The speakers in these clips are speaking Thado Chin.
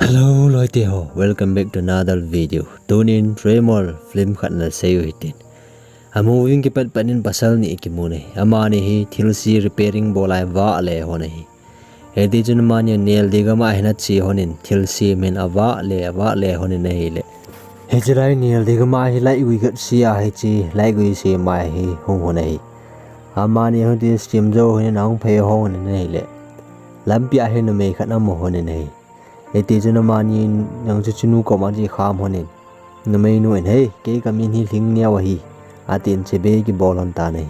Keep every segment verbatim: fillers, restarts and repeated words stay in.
Hello, loite ho. Welcome back to another video. Tunin Tremor film khat nasei u hitin. A movie kipat panin pasal ni kimu nei. Amani hi thilse repairing bolai vale ho nei. Hiti chun amani nel di gama hina chi honin thilse min avale, avale honin ahile. Hichilai nel di gama hi light gui khat se ahi chi, light gui se mai hi hung ho nei. Amani hung ti stream jo honin ahung phei ho nei le. Lampi a hin numei khat amu honin nei. Hiti chun amani nang chu chunu koma chi kham honin. Numeinu in, "Hei, kei kamin hi Lhingneo ahi," atin chibai kibol hon tan ahi.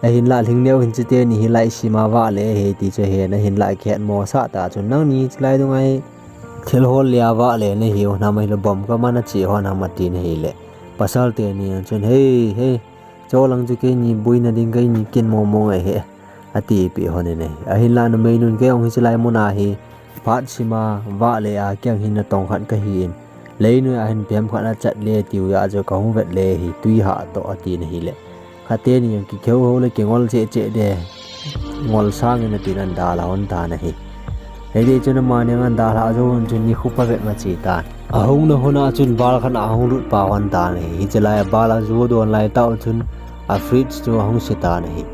Ahinla Lhingneo hin chite ni hi light se ma vale ahi ti chu ahin, ahinla kihet mo sa ta chun, "Nangni chilai dunga hi thil hol le avale nahiu, namai lo bom kaman a chi hon ham," atin ahile. Pasal teni chun, "Hei, hei, Cholang chu keini boina ding keini kin momo ngai he," ati pi honin ahi. Ahinla numeinun kei hung hichilai muna hi phat sima vale a kei hung hin natong khat kahin. Leinoi a hin pem khat achat le tiu ya chu kahung vet le hi tui ha to atin ahile. Khat teni jong kikheu ho le kingol che che de. Ngol sangin atin an dalha hon tan ahi. Hiti chun amani an dalha jou hon chun nikho phabep ma chi tan. Ahung na hon a chun bal khat ahung lut pa hon tan ahi. Hichilai a bal a ju don lai tah chun a fridge chu ahung se tan ahi.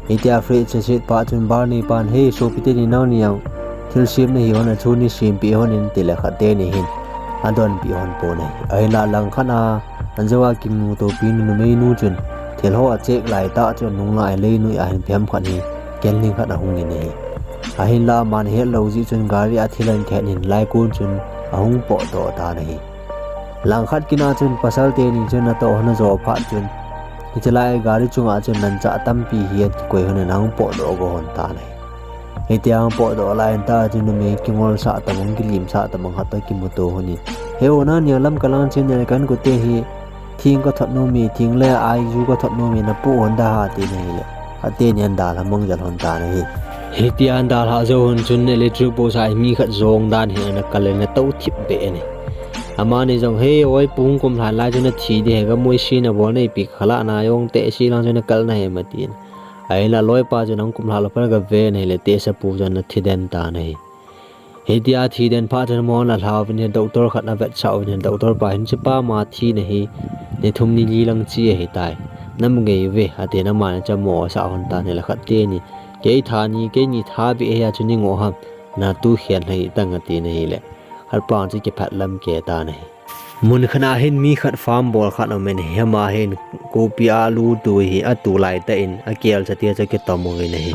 Hitia fridge a se pa chun bal nei pan, "Hei, sopite ni nangni jong thilsem nahi hon a chu nei sempi honin," tile khat teni hin adonpi hon pon ahi. Ahinla langkhat a Anjou a kimuto pi numeinu chun thil ho a check lai tah chun nung lai leinoi a hin pem khat hi kelning khat ahung in ahi. Ahinla aman het lou jeh chun gari a thil an khen in lai kun chun ahung potdoh tan ahi. Langkhat kin a chun pasal teni chun natoh hon ajo phat chun hichilai gari chunga chun lanchah tampi hi akikoi hon in ahung potdoh go hon tan ahi. Hitia ahung potdoh lai in tah chun numei kingol sah tabang, kilim sah tabang khat toh kimuto hon in. "He o, nangni a lam kalang chin ne kan kote hi thing kathot nom e, thing le aiju kathot nom e, napoh hon da ha," atin ahile. Khat teni an dalha mang jel hon tan ahi. Hitia an dalha jou hon chun electric post a mi khat jong dan hi ana kal in atou thip be in ahi. Amani jong, "He o, ipu hung kum lhan lai chun athi di he, gamoi se nabol neipi khala na jong te si lang chun akal na he ma," atin. Ahinla loipa chun ahung kum lha lou phat a gave in ahile, tehsepu chun athi den tan ahi. Hitia athi den phat chun amahon alha uvin ahi, doctor khat avetsah uvin ahi, doctor pa hin, "Chepa ama thi nahi, ni thum ni li lang che ahitai. Namu ngei uve," atin amani chu amo asah hon tan ahile khat teni, "Kei tha ni, keini tha beh ahi a chu nei ngoh ham, natu khen lhai tang," atin ahile. Khat pa chu kiphat lam ke tan ahi. Mun khat a hin mi khat farm bol khat aum in ahi, ama hin kopi alu tu hi atu lai tah in akelchate chu akitom uvin ahi.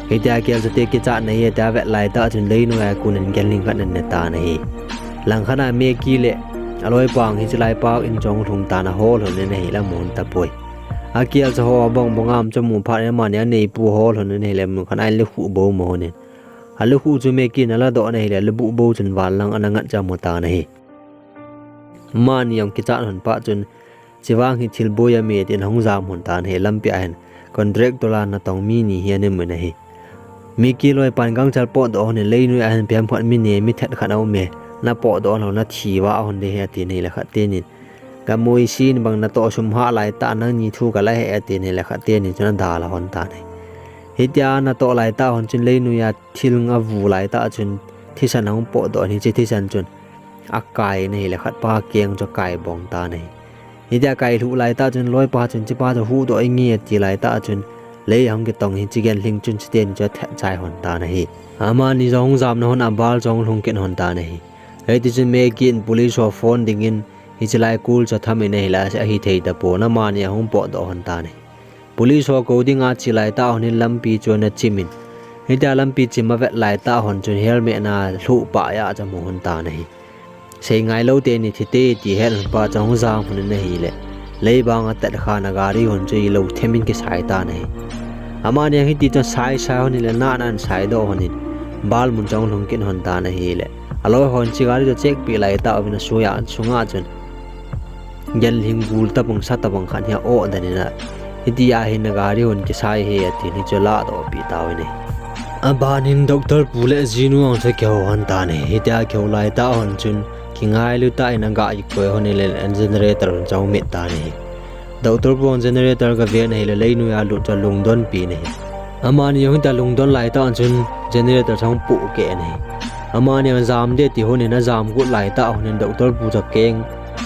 Hitia akelchate kichat na hi ati avet lai tah chun leinoi a kon in gelhing khat ana ne tan ahi. Langkhat a Meki le aloipa hichilai pa in chong lhung tan ahol lhon in ahile amun tapoi. Akelcha ho abong bong a um chu amu phat in amani aneipu hol lhon in ahile mun khat a in alukhuh bou mo in. Alukhuh chu Meki in aladoh in ahile alubuh bou chun van lang ana ngat chu amu tan ahi. Amani jong kichat hon phat chun, "Chevang hi thil boi ami e," tin ahung jam hon tan ahi, lampi a hin contractor a natong mi ni hi ana um in ahi. Meki loipan gangchal potdoh hon in leinoi a hin pem khat mi ne, mi that khat aum e, napotdoh hon lou, nathi vah hon de hi atin ahile khat teni, "Gamoi se in bang natoh sum hah lai tah nangni thu kala he," atin ahile khat teni chun adalha hon tan ahi. Hitia natoh lai tah hon chun leinoi a thil avu lai tah chun thisan ahung potdoh in hiche thisan chun akai in ahile khat pa keng chu akai bong tan ahi. Hitia akai lhuh lai tah chun loipa chun chepa chu huhdoh inge ati lai tah chun lei ahung kitong in hiche gelhing chun chiteni chu athat chai hon tan ahi. Amani jong jamna hon a bal jong lhung kit hon tan ahi. Hiti chun Meki in police ho phone ding in hichilai kul chu atham in ahile ahithei tapon amani ahung potdoh hon tan ahi. Police ho kou dinga che lai tah hon in lampi chu ana chim in. Hitia lampi chim avet lai tah hon chun helmet na lhuh pah a chu amu hon tan ahi. Seingai lou teni thi te ti het hon pa chu ahung jam hon in ahile. Leibang atat khan a gari hon chu ilou them in kisai tan ahi. Amani hiti chun sai sai hon in le nana ana saidoh hon in. Bal mun chu ahung lhung kit hon tan ahile. Aloi hon chu gari chu check pi lai tah uvin asui a sunga chun. Gelhing gul tabang sa tabang khat hi a-oh den in a, hitia hin a gari hon kisai hi atin hichu ladoh pi tauvin ahi. Aban in doctor pu le jinu ang chu kihou hon tan ahi. Hitia kihou lai tah hon chun kingailu tah in aga kikoi hon in le generator hon chu ahung mit tan ahi. Doctor pu ang generator gave in ahile leinoi a lut chu alungdon pi in ahi. Amani jong hitia lungdon lai tah hon chun generator chu ahung poh keh in ahi. Amani jam ding ti honin ajam got laitah honin doctor pu chu keng,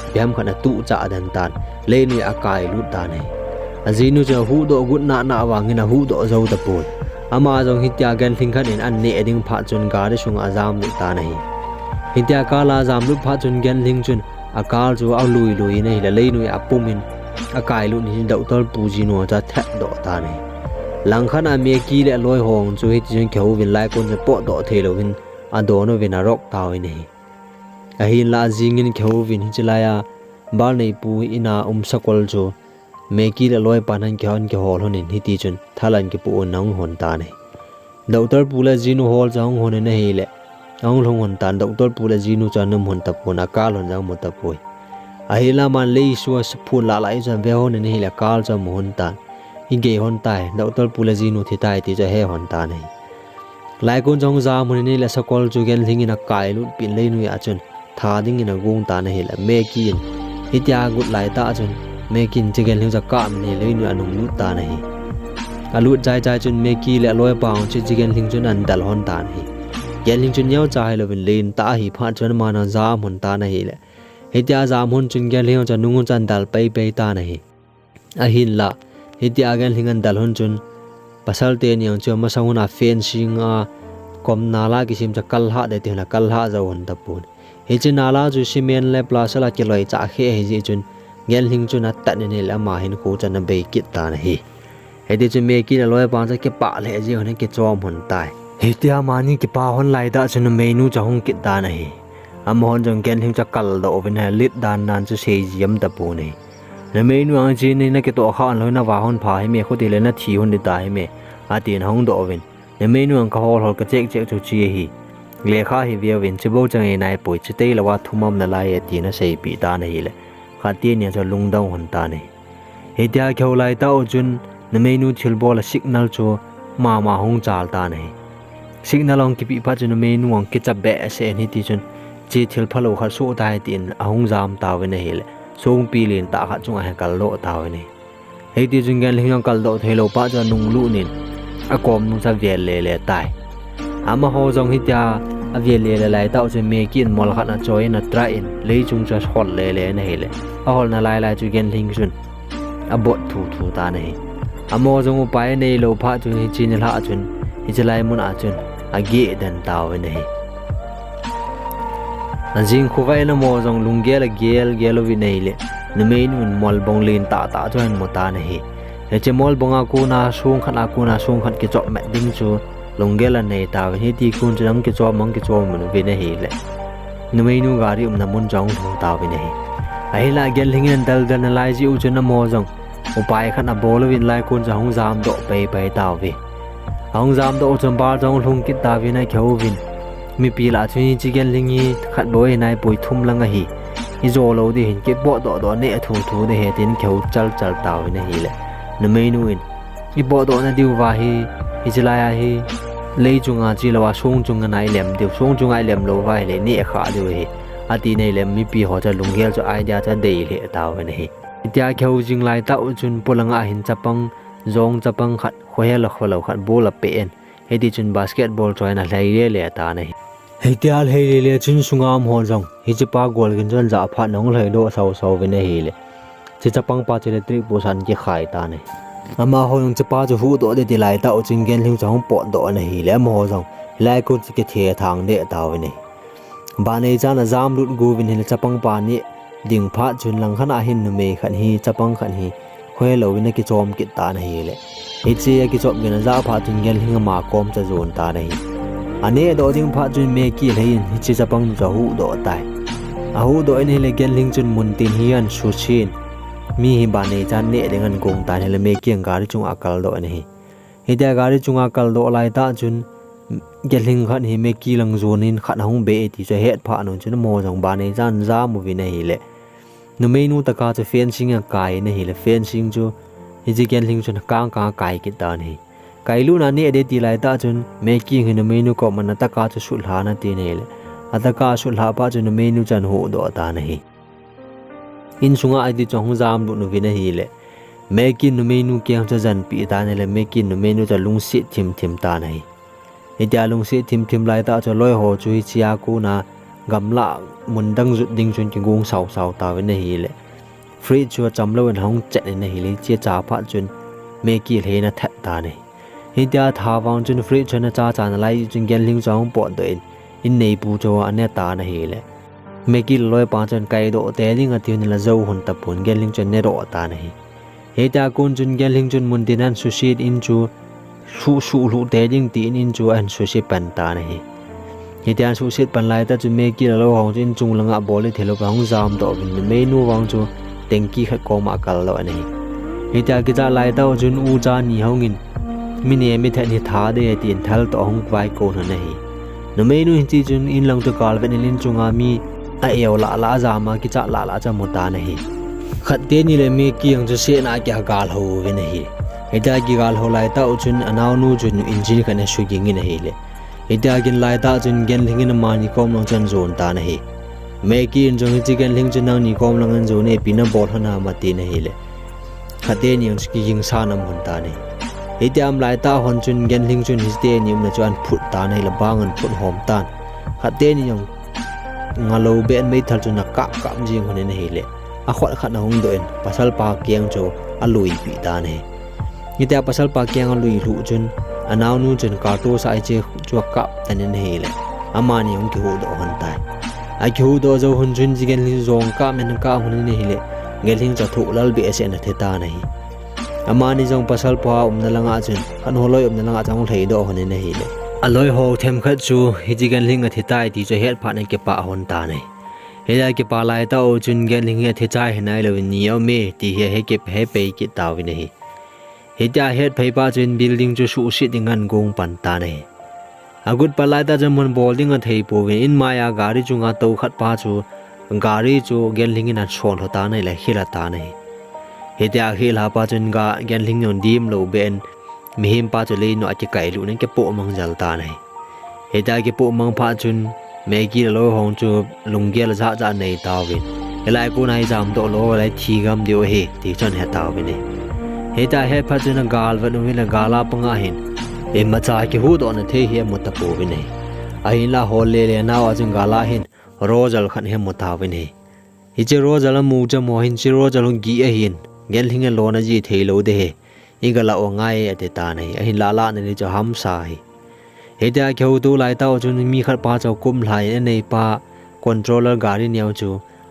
ipi ham khat atuh chah den tan, leinoi a akailut tan ahi. Ajinu chu ahuhdoh got nahnah vangin ahuhdoh jou tapon. Ama jong hitia genlhing khat in aneh ding phat chun gari sunga ajam lut tan ahi. Hitia car a ajam lut phat chun genlhing chun acar chu alui lui in ahile leinoi a apumin akailut in doctor pu jinu chu athetdoh tan ahi. Langkhat a Meki le aloi ho chu hitichun kihouvin laikon chu potdoh theilouvin adon uvin arok tauvin ahi. Ahinlah ajingin kihouvin hiche laiya balneipu ina um sakol chu Meki le aloipan ahin kihol, kihol lhonin hitichun thalan kipoh un ahung lhon tan ahi. Doctor pu le ajinu hol chu ahung lhonin ahile, ahung lhung lhon tan, doctor pu le ajinu chu ana um lhon tapon, acar lhon jong amu tapoi. Ahinlah aman leisua phun lah lah chu ave lhonin ahile acar chu amu lhon tan. Igei lhon tai, doctor pu le ajinu thi tai ti chu ahe lhon tan ahi. Laikon chu ahung jam lhonin ahile sakol chu genlhingin akailut pin leinoi a chun tha dingin agong tan ahile Meki in hitia agot laitah chun Meki in hiche genlhing chu akap in ahile leinoi a anunglut tan ahi. Alut chai chai chun Meki le aloipa chu hiche genlhing chun ahin del lhon tan ahi. Genlhing chu neocha hilouvin lentah ahi phat chun aman ajam lhon tan ahile, hitia ajam lhon chun genlhing chu anung chun ahin del pei pei tan ahi. Ahinlah hitia genlhing ahin del lhon chun pasal teni jong chu amasang hon a fencing a kom nala kisem chu akal lhah ding ti hon akal lhah jou lhon tapon. Hiche nala chu cement le plaster a kiloichah kheh ahi jeh chun genlhing chun atan in ahile ama hinkho chu ana bei kit tan ahi. Hitichun Meki le aloipa chu kipah lheh jeh hon akichom lhon tai. Hitia amani kipah lhon laitah chun numeinu chu ahung kit tan ahi. Amahon jong genlhing chu akaldoh uvin ahi, lit dan dan chu seiji um tapon ahi. Numeinu ang, hiche ni nakitoh khah lou nava lhon pha hime, khutile nathi lhon ding ta hime, atin ahung doh uvin. Numeinu ang, kahol hol kachek chek chu hiche ahi. Lekha hi veuvin, hiche bou chu angai naipoi, hiche tailouva thum aum nalai e, atin aseipeh tan ahile khat teni chu alungdong lhon tan ahi. Hitia kihou laitah u chun numeinu thilbol a signal chu mama ahung chal tan ahi. Signal ahung kipeh phat chun numeinu ang kicha behseh in hitichun hiche thil phalou khat soh tai tin ahung jam tauvin ahile songpi lentah khat chunga ahin kaldoh tauvin ahi. Hitichun genlhing jong kaldoh theilou pah chun anunglut in akom nung chu avel lele tai. Amaho jong hitia avel lele laitah u chun Meki in mol khat achoi in atry in leichung chu ahol lele in ahile, aholna lai lai chu genlhing chun abot thu thu tan ahi. Amaho jong upai aneilou phat chun hiche nilhah chun hiche lai mun a chun ageh den tauvin ahi. Ajing khovah in amaho jong lunggel agel gel uvin ahile, numeinu in molbong lentah tah chu ahin mu tan ahi. Hiche molbong a kona song khat a kona song khat kichop met ding chu lunggel anei tauvin, hiti kon chun ahung kichom ahung kichom uvin ahile numeinu gari umna mun chu ahung lhung tauvin ahi. Ahinlah genlhing in ahin del del nalai jeh u chun amaho jong upai khat abol uvin laikon chu ahung jamdoh pei pei tauve. Ahung jamdoh u chun bar chu ahung lhung kit tauvin akihouvin, mipi lah chun hiche genlhing hi khat bou ahi naipoi, thum lang ahi. Ijo lou ding ahin, kipotdoh doh neh thu thu ding ahi tin kihou chal chal tauvin ahile numeinu in, ipotdoh nadiuva hi hiche laiya hi leichunga chelouva song chunga ilem diu, song chunga ilem louva ahile neh khah diu ahi, atin ahile mipi ho chu lunggel chu idea chu adei lheh tauvin ahi. Hitia kihou jing laitah u chun polanga hin chapang, jong chapang khat, khohel a kholou khat ball apeh in, hitichun basketball choi in alhai lele tan ahi. Hitia alhai lele chun sunga umho jong hichepa golgin chun ajah phat in ahung lhaidoh sao sao uvin ahile, hiche chapangpa chu electric post a ahin kikhai tan ahi. Amaho jong hichepa chu huhdoh ding ti laitah u chun genlhing chu ahung potdoh in ahile, amaho jong hilai kon chu kithethang deh tauvin ahi. Banei chan ajamlut got uvin ahile, chapangpa neh ding phat chun langkhat a hin numei khat hi chapang khat hi khohelouvin akichom kit tan ahile, hiche akichop gin ajah phat chun genlhing ama kom chu ajon tan ahi. Anehdoh ding phat chun Meki lhai in hiche chapang nu chu ahuhdoh tai. Ahuhdoh in ahile genlhing chun muntin hi ahin susen, mi hi banei chan neh ding ahin gong tan ahile Meki ang gari chunga akaldoh in ahi. Hitia gari chunga akaldoh laitah chun genlhing khat hi Meki lang jonin khat ahung bei e ti chu ahet phat un chun amaho jong banei chan ajam uvin ahile, numeinu tah a chu fencing akai in ahile, fencing chu hiche genlhing chun akang kang akai kit tan ahi. Kailutna neh ding ti laitah chun Meki hi numeinu koma ataka chu sutlha in atin ahile, ataka sutlhah phat chun numeinu chu ahin huhdoh tan ahi. Insunga hitichun ahung jamlut uvin ahile, Meki in numeinu keng chu ajanpeh tan ahile, Meki in numeinu chu alungset thim thim tan ahi. Hitia lungset thimthim laitah chu aloiho chu hichea kona gamlah mun dang jot ding chun kigong sausau tauvin ahile, fridge chu achamlouvin ahung chet in ahile, hiche acha phat chun Maggie lheh in athat tan ahi. Hitia athat vang chun fridge chu ana chacha nalai chun Genling chu ahung potdoh in, in neipu chu ane tan ahile, Maggie le aloipa chun kaidoh tei ding ati hon in ajou hon tapon, Genling chun anedoh tan ahi. Hitia kon chun Genling chun muntin ahin suhset in chu suh suh lhuh tei ding tin in chu ahin suhset pan tan ahi. Hitia ahin suhset pan laitah chun Maggie le aloiho chu inchung langa bol theilou pa ahung jamdoh uvin, numeinu vang chu tanky khat koma akaldoh in ahi. Hitia kicha laitah u chun ucha ni hungin, mi nem mi that hi tha ding ahi tin thal toh ahung vaikon lhon ahi. Numeinu hiche chun inlang chu kalvet in inchunga mi a-eu lah lah, ajam a kicha lah lah chu amu tan ahi. Khat teni le Maggie jong chu sehna a kigalhou uvin ahi. Hitia kigalhou laitah u chun anaonu chu engine khat in asuging in ahile, hitia agin laitah chun Genling in amani kom lang chu ahin jon tan ahi. Maggie in jong hiche Genling chu nangni kom lang ahin jon e, ipi nabol lhon ham atin ahile, khat teni jong chu kigingsan aum lhon tan ahi. Hitia aum laitah hon chun Genling chun hiche teni umna chu ahin phut tan ahile, bang ahin phut hom tan. Khat teni jong ngalou beh in meithal chun akap kap jing lhon in ahile, akhut khat ahung doh in pasalpa keng chu aluipeh tan ahi. Hitia pasalpa keng alui lhuh chun anaonu chun cartouche a hiche chu akap tan in ahile, amani ahung kihuhdoh lhon tai. Akihuhdoh jou lhon chun hiche Genling jong kap in akap lhon in ahile, Genling chu athoh lal behseh in athe tan ahi. Amani jong pasalpa umna langa chun, khat holoi umna langa chun ahung lheidoh lhon in ahile, aloiho themkhat chu hiche Genling athe tai ti chu ahet phat in akipah lhon tan ahi. Hitia akipah laitah u chun Genling hi athe chai hinailou in ni aume ti hi ahe kit, ahepei kit tauvin ahi. Hitia ahet phei phat chun building chu suhset ding ahin gong pan tan ahi. Agot pan laitah chun mun bol ding athei pouvin, inmai a gari chunga tou khat pa chu gari chu Genling in ahin sol lha tan ahile, akhel lha tan ahi. Hitia akhel lha phat chun ga, Genling jong dimlou beh in mihem pa chu leinoi a akikailut in akipoh mang jel tan ahi. Hitia akipoh mang phat chun Maggie le aloiho chu lunggel jahjah anei tauvin, hilai kona ijamdoh lou le thi gam diu ahi ti chu ahin he tauvin ahi. Hitia ahet phat chun agalvet uvin le gal a panga hin imacha kihuhdoh nathei hi amu tapouvin ahi. Ahinla hol lele nau a chun gal a hin Rosal khat hi amu tauvin ahi. Hiche Rosal amu chu amaho hin hiche Rosal hi gih ahin, Genling in alona ji theilou ding ahi, igalah u angai e ati tan ahi. Ahinla alah nalai chu ahamsa ahi. Hitia akihouto laitah u chun mi khat pa chu akum lhai in aneipa controller gari neo chu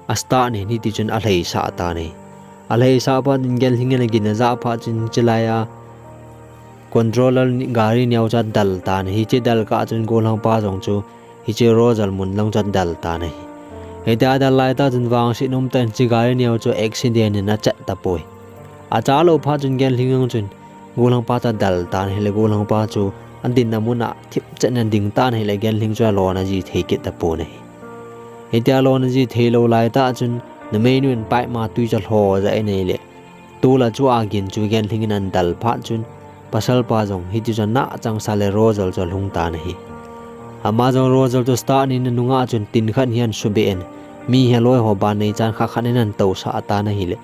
astart in hiti chun alheisah tan ahi. Alheisah phat in Genling in agin ajah phat chun hiche laiya controller gari neo chu adel tan ahi. Hiche del kah chun gollhangpa jong chu hiche Rosal mun lang chu adel tan ahi. Hitia adel laitah chun vangset umtah in hiche gari neo chu accident in achat tapoi. Achalou phat chun Genling jong chun gollhangpa chu adel tan ahile, gollhangpa chu adinna muna thipchet in ading tan ahile, Genling chu alona ji thei kit tapon ahi. Hitia alona ji theilou laitah chun numeinu in pipe ma twi chu alho jah in ahile, tol a chu agin chu Genling in ahin del phat chun pasalpa jong hiti chun ana changsa le Rosal chu alhung tan ahi. Ama jong Rosal chu astart in anunga chun tin khat hi ahin subeh in, mi hi aloiho ban neichan khat khat in ahin tousah tan ahile,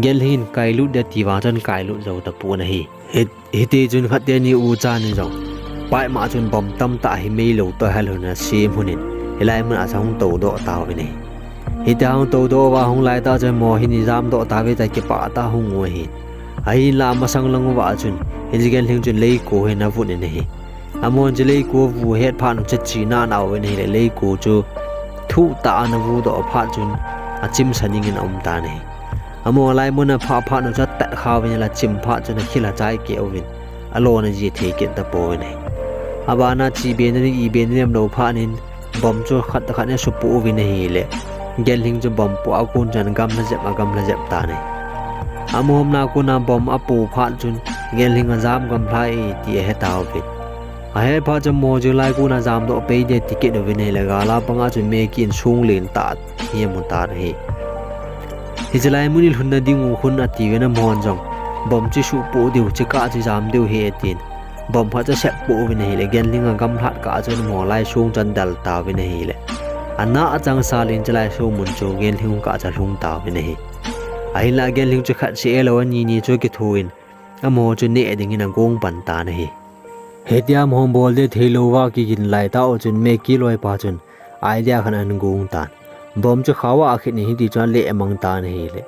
Genling in kailut ding ati vang chun kailut jou tapon ahi. Hi, hiti chun khat teni ucha ni jong pipe ma chun bomb tamtah hi meilou toh hel lhon in asem lhon in, hilai mun a chu ahung toudoh tauvin ahi. Hitia ahung toudoh uva ahung laitah chun amaho hin ijamdoh tauve tia kipah tah a ahung u ahi. Ahinla amasang lang uva chun hiche Genling chun leiko hi ana vut in ahi. Amahon hiche leiko avu ahet phat un chu achena ana uvin ahile, leiko chu thuhtah a ana vudoh phat chun achimsa dingin aum tan ahi. Amaho lai mun aphah phat un chu atat kha uvin ahile, achim phat chun akhel lha chai keh uvin, alona ji thei kit tapouvin ahi. Abana che be nading, i be nading umlou phat in bomb chu khat khat in asupoh uvin ahile, Genling chu bomb poh a kon chun agamla jep, agamla jep tan ahi. Amaho umna kona bomb apoh phat chun Genling ajam gamlha e ti ahe tauvin. Ahet phat chun amaho chu hilai kona jamdoh pei ding ati kit uvin ahile, gal a panga chun Maggie in song lentah hi amu tan ahi. Hiche lai mun ilhun nading u khun atiuvin, amahon jong bomb chu isuhpoh diu, hiche kah chu ijam diu ahi atin, bomb khat chu asep poh uvin ahile, Genling agamlhat kah chun amaho lai song chu ahin del tauvin ahile, ana changsa len hiche lai song mun chu Genling kah chu alhung tauvin ahi. Ahinla Genling chu khat seh elou ani ni chu akithoin, amaho chu neh dingin agong pan tan ahi. Hitia amahon bol ding thei louva kigin lai tah u chun Meki loipa chun idea khat ahin gong tan. Bomb chu khao a akhit in hiti chun aleh mang tan ahile,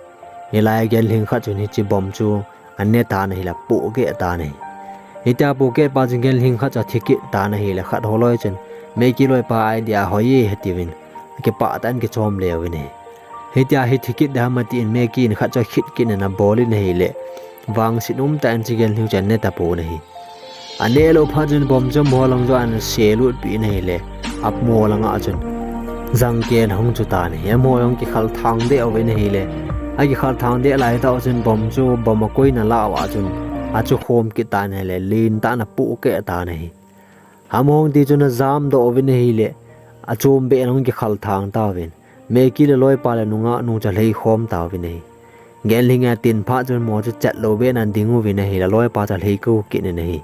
hilai a genhing khat chun hiche bomb chu ane tan ahile apohkeh tan ahi. Hitia apohkeh pa chun genhing khat chu athi kit tan ahile khat ho loi chun Meki loipa idea hoi e hetiuvin akipah tah in kichom le uvin ahi. Hitia hi thi kit ding ham atin Meki in khat chu akhit kit in abol in ahile, vangset umtah in hiche genhing chu ane tapon ahi. Ane lou phat chun bomb chu amaho lang chu ana selut peh in ahile, amaho langa chun jangken ahung chu tan ahi. Amaho jong kikhal thang deh uvin ahile, akikhal thang deh lai tah u chun bomb chu bomb akoina lah uva chun achu khom kit tan ahile, lentah in apohkeh tan ahi. Amaho hung ti chun ajamdoh uvin ahile, achom beh in ahung kikhal thang tauvin, Meki le loipa le nungah nu chu alhei khom tauvin ahi. Genhing in atin phat chun amaho chu chat lou beh in ading uvin ahile, aloipa chu alhei kou kit in ahi.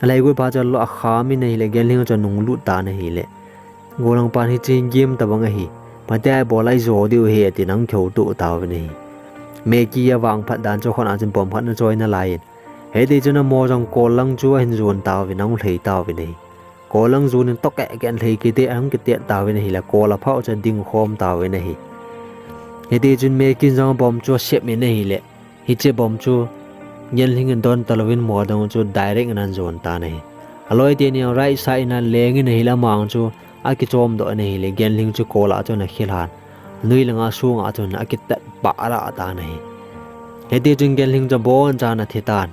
Alhei kou phat chun alo akham in ahile, genhing chu anunglut tan ahile, golhangpan hiche game tobang ahi, phatea ibol a ijo diu ahi atin ahung kihouto tauvin ahi. Meki avangphat dan chu khut a chun bomb khat ana choi nalai in, hiti chun amaho jong kol lang chu ahin jon tauvin ahung lhei tauvin ahi. Kol lang jon in tokeh keh in lhei kit in ahung kitet tauvin ahile, kol aphah u chun ading khom tauvin ahi. Hiti chun Meki in jong bomb chu asep in ahile, hiche bomb chu genhing in don talouvin amaho dong chu direct in ahin jon tan ahi. Aloi teni right side in aleng in ahile, amang chu akichomdoh in ahile, genhing chu kol a chun akhilhan, anoi langa sunga chun akitat pah lah tan ahi. Hiti chun genhing chu abonchan athi tan.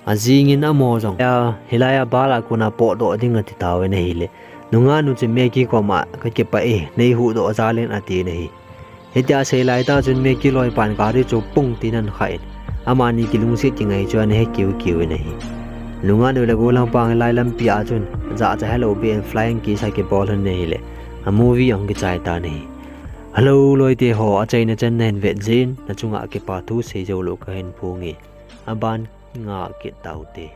Ajing in amaho jong, a, hilai a bal a kona potdoh ding ati tauvin ahile, nungah nu chu Meki koma, kakipah e, neihuhdoh jal in atin ahi. Hitia asei lai tah chun Meki loipan gari chu pung tin ahin khah in, amani kilungset kingai chu ana he kiu kiu in ahi. Nungah nu le golhangpa hilai lampi a chun jahcha helou beh in flying kiss akibol lhon in ahile, a movie ahung kichai tan ahi. Hello loite ho, achaina chan nahin vet jeh in nachunga kipa thu sei joulou kahin phonge. Aban ngah kit taute.